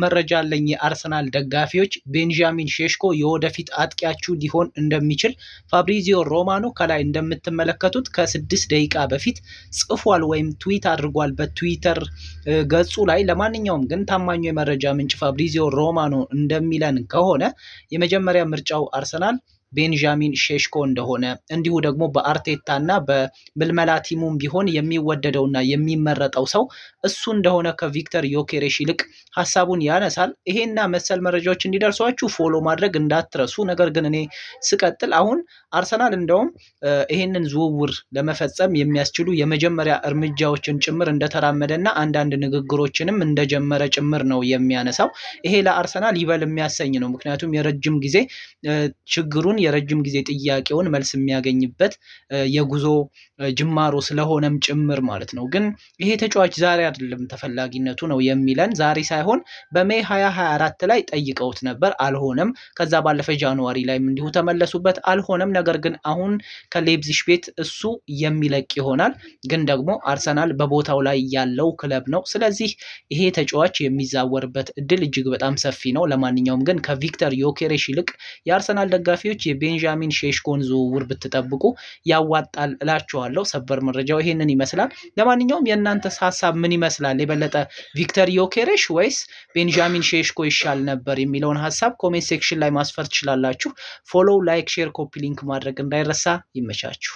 መረጃ አለኝ። የአርሰናል ደጋፊዎች፣ ቤንጃሚን ሼሽኮ የወደፊት አጥቂያችሁ ሊሆን እንደሚችል ፋብሪዚዮ ሮማኖ ከላይ እንደምትመለከቱት ከ6 ደቂቃ በፊት ጽፏል ወይም ትዊት አድርጓል በትዊተር ገጹ ላይ። ለማንኛውም ግን ታማኙ የመረጃ ምንጭ ፋብሪዚዮ ሮማኖ እንደሚለን ከሆነ የመጀመሪያ ምርጫው አርሰናል ቤንጃሚን ሼሽኮ እንደሆነ፣ እንዲሁ ደግሞ በአርቴታ እና በምልመላ ቲሙም ቢሆን የሚወደደውና የሚመረጠው ሰው እሱ እንደሆነ ከቪክተር ዮኬሬሽ ይልቅ ሀሳቡን ያነሳል። ይሄና መሰል መረጃዎች እንዲደርሷችሁ follow ማድረግ እንዳትረሱ። ነገር ግን እኔ ስቀጥል አሁን አርሰናል እንደውም ይሄንን ዝውውር ለመፈጸም የሚያስችሉ የመጀመሪያ እርምጃዎችን ጭምር እንደተራመደ እና አንዳንድ ንግግሮችንም እንደጀመረ ጭምር ነው የሚያነሳው። ይሄ ለአርሰናል ይበል የሚያሰኝ ነው። ምክንያቱም የረጅም ጊዜ ችግሩን፣ የረጅም ጊዜ ጥያቄውን መልስ የሚያገኝበት የጉዞ ጅማሮ ስለሆነም ጭምር ማለት ነው። ግን ይሄ ተጫዋች ዛሬ አይደለም ተፈላጊነቱ ነው የሚለን። ዛሬ ሳይሆን በ May 2024 ላይ ጠይቀውት ነበር፣ አልሆነም። ከዛ ባለፈ January ላይም እንዲሁ ተመለሱበት፣ አልሆነም። ነገር ግን አሁን ከሌፕዚሽ ቤት እሱ የሚለቅ ይሆናል። ግን ደግሞ አርሰናል በቦታው ላይ ያለው ክለብ ነው። ስለዚህ ይሄ ተጫዋች የሚዛወርበት እድል እጅግ በጣም ሰፊ ነው። ለማንኛውም ግን ከቪክተር ዮኬሬሽ ይልቅ የአርሰናል ደጋፊዎች የቤንጃሚን ሼሽኮን ዝውውር ብትጠብቁ ያዋጣል እላችኋለሁ። ሰበር መረጃው ይሄንን ይመስላል። ለማንኛውም የእናንተስ ሀሳብ ምን ይመስላል? የበለጠ ቪክተር ዮኬሬሽ ወይስ ቤንጃሚን ሼሽኮ ይሻል ነበር የሚለውን ሀሳብ comment section ላይ ማስፈር ትችላላችሁ። Follow፣ like፣ share፣ copy link ማድረግ እንዳይረሳ። ይመቻችሁ።